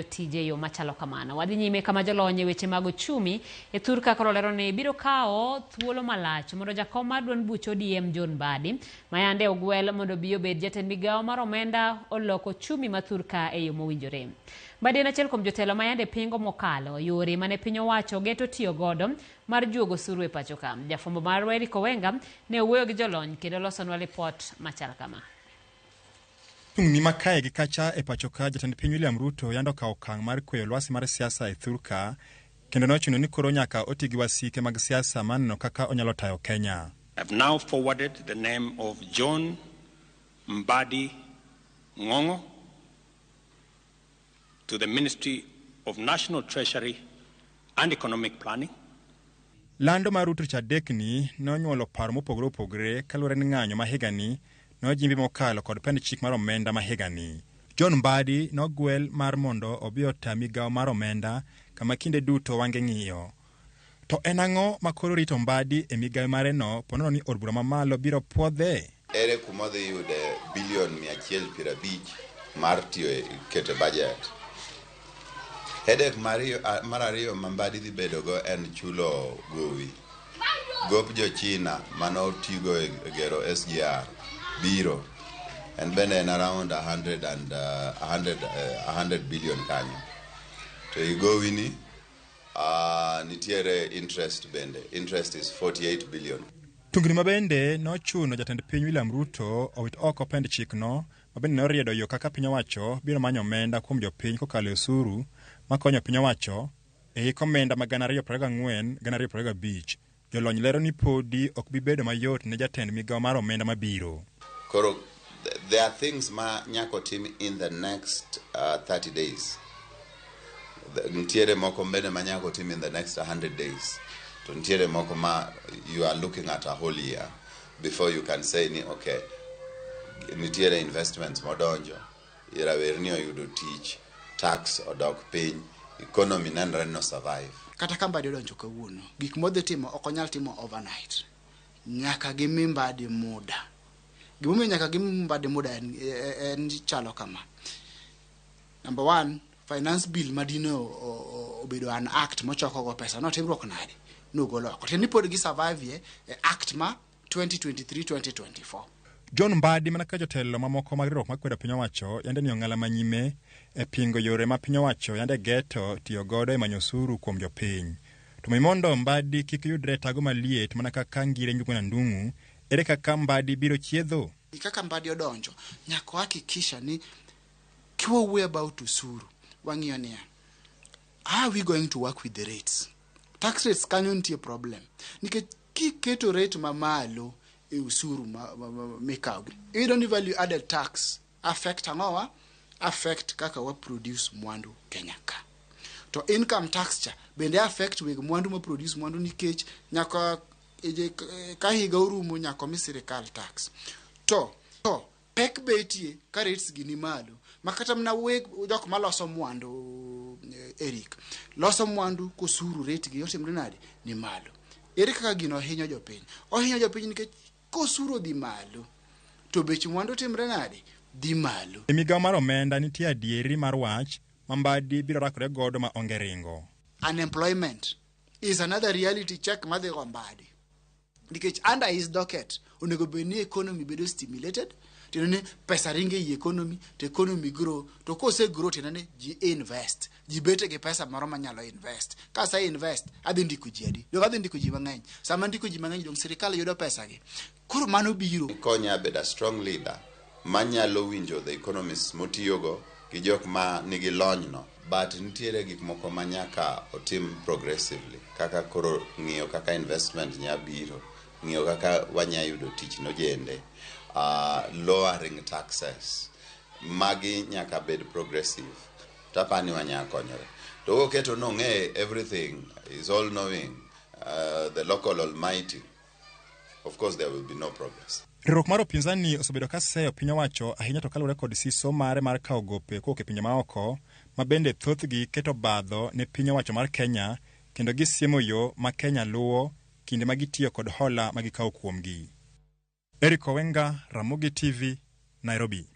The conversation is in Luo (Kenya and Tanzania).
Tije e yo machalo kamano. Wadhi nyime kama jolony e weche mag ochumi e thurka koro lero ni biro kawo thuolo malach mondo jakom mar duond buch ODM John Mbadi ma yande ogwel mondo obi obed jatend migawo mar omenda olok ochumi ma thurka e yo mowinjore. Mbadi en achiel kuom jotelo ma yande pingo mokalo yore mane piny owacho geto tiyo godo mar juogo osuru e pacho ka. Jafwambo marwa Eric Owenga ne owuoyo gi jolony kendo losonwa lipot machal kama. Tungni ma kae gi kacha e pacho ka, jatend piny William Ruto yande okawo okang' mar kweyo lwasi mar siasa e thurka kendo nochuno ni koro nyaka oti gi wasike mag siasa mar neno kaka onyalo tayo Kenya. I've now forwarded the name of John Mbadi Ngongo to the Ministry of National Treasury and Economic Planning. Lando mar Ruto tich adekni nonyuolo paro mopogore opogore kaluwore ni ng'anyo ma higani nojimbi mokalo kod pend chik mar omenda ma higani. John Mbadi nogwel mar mondo obi ota migawo mar omenda kama kinde duto wange ng'iyo. To en ang'o ma koro rito Mbadi e migawo mareno ponono ni od bura mamalo biro puodhe? Ere kuma odhi yude bilion 150 mar tiyo e keto e budget? Headache mar ariyo ma Mbadi dhi bedogo en chulo gowi. Gop jo China mane otigo e gero SGR biro. En bende en around 100 and, 100, 100 billion kanyo. To i gowi ni nitiere interest bende. Interest is 48 billion. Tungni ma bende nochuno jatend piny William Ruto owit oko pend chikno ma bende noriedo yo kaka piny owacho biro manyo omenda kuom jopiny kokalo e osuru makonyo piny owacho e hik omenda ma 2024 2025. Jolony lero ni podi ok bi bedo mayot ne jatend migawo mar omenda mabiro. Koro there are things ma nyaka otim in the next 30 days. Nitiere moko bende ma nyaka otim in the next 100 days. To nitiere moko ma you are looking at a whole year before you can say ni okay, nitiere investments modonjo, rawerni oyudo tich, tax odok piny, economy nenre no survive. Kata ka Mbadi odonjo kawuono, gik modhi timo ok onyal timo overnight. Nyaka gimi Mbadi muda. Gimomiyo nyaka gimi Mbadi muda en chalo kama. Number one, finance bill madine obedo an act mochoko go pesa notimruok nade? Nogol oko. Tiende ni pod gi survive ye e act ma 2023-2024. John Mbadi mana kaka jotelo mamoko mag riwruok makwedo piny owacho yande ni ong'ala manyime e pingo yore ma piny owacho yande geto tiyo godo e manyo osuru kuom jopiny. To mi mondo Mbadi kik yudre e tago maliet mana kaka Ngire Njuguna Ndung'u, ere kaka Mbadi biro chiedho? Kaka Mbadi odonjo, nyaka wahakikisha ni kiwawuoyo about osuru, wang'iyo niya, how are we going to work with the rates? Tax rates kanyo nitie problem. Nikech kiketo rate mamalo e osuru mikawo, iyudo ni value added tax affect ang'owa? Affect kaka wa produce mwandu Kenya ka. To income tax cha bende affect weg mwandu ma produce mwandu nikech nyaka ka higa orumo nyaka omi sirikal tax. To pek betie ka rates gi ni malo ma kata mana weg jok maloso mwandu, Eric loso mwandu kosuru rate gi otimre nade ni malo. Ere kaka gino hinyo jopiny? Ohinyo jopiny nikech kosuru odhi malo to bech mwandu timre nade dhi malo. E migawo mar omenda nitie adieri mar wach ma Mbadi biro rakore godo ma onge ringo. Unemployment is another reality check madhi go Mbadi. Nikech under his docket onego bed ni economy bedo stimulated, tiende ni pesa ringo ei economy to economy grow, to kose grow tiende ni ji invest, ji bet gi pesa moro manyalo invest. Ka ase invest adhi ndiko ji adi? Dong adhi ndiko ji mang'eny. Sama ndiko ji mang'eny dong sirikal yudo pesa gi. Koro mano biro. Konya bedo a strong leader manyalo winjo the economists motiyogo gi jok ma nigi lony no. But nitiere gik moko ma nyaka otim progressively, kaka koro ng'iyo kaka investment nya biro, ng'iyo kaka wanya yudo tich nojende, lowering taxes, magi nyaka bed progressive. Tapani wanya konyore. To koketo no ng'e everything, is all knowing, the local almighty, of course there will be no progress. Riwruok mar upinzani osebedo ka seyo piny owacho ahinya to kaluwore kod siso mare mar kawo gope kowuok e pinje maoko ma bende thothgi keto obadho ne piny owacho mar Kenya kendo gisiemo yo ma Kenya luwo kinde ma gitiyo kod hola ma gikawo kuomgi. Eric Owenga, Ramogi TV, Nairobi.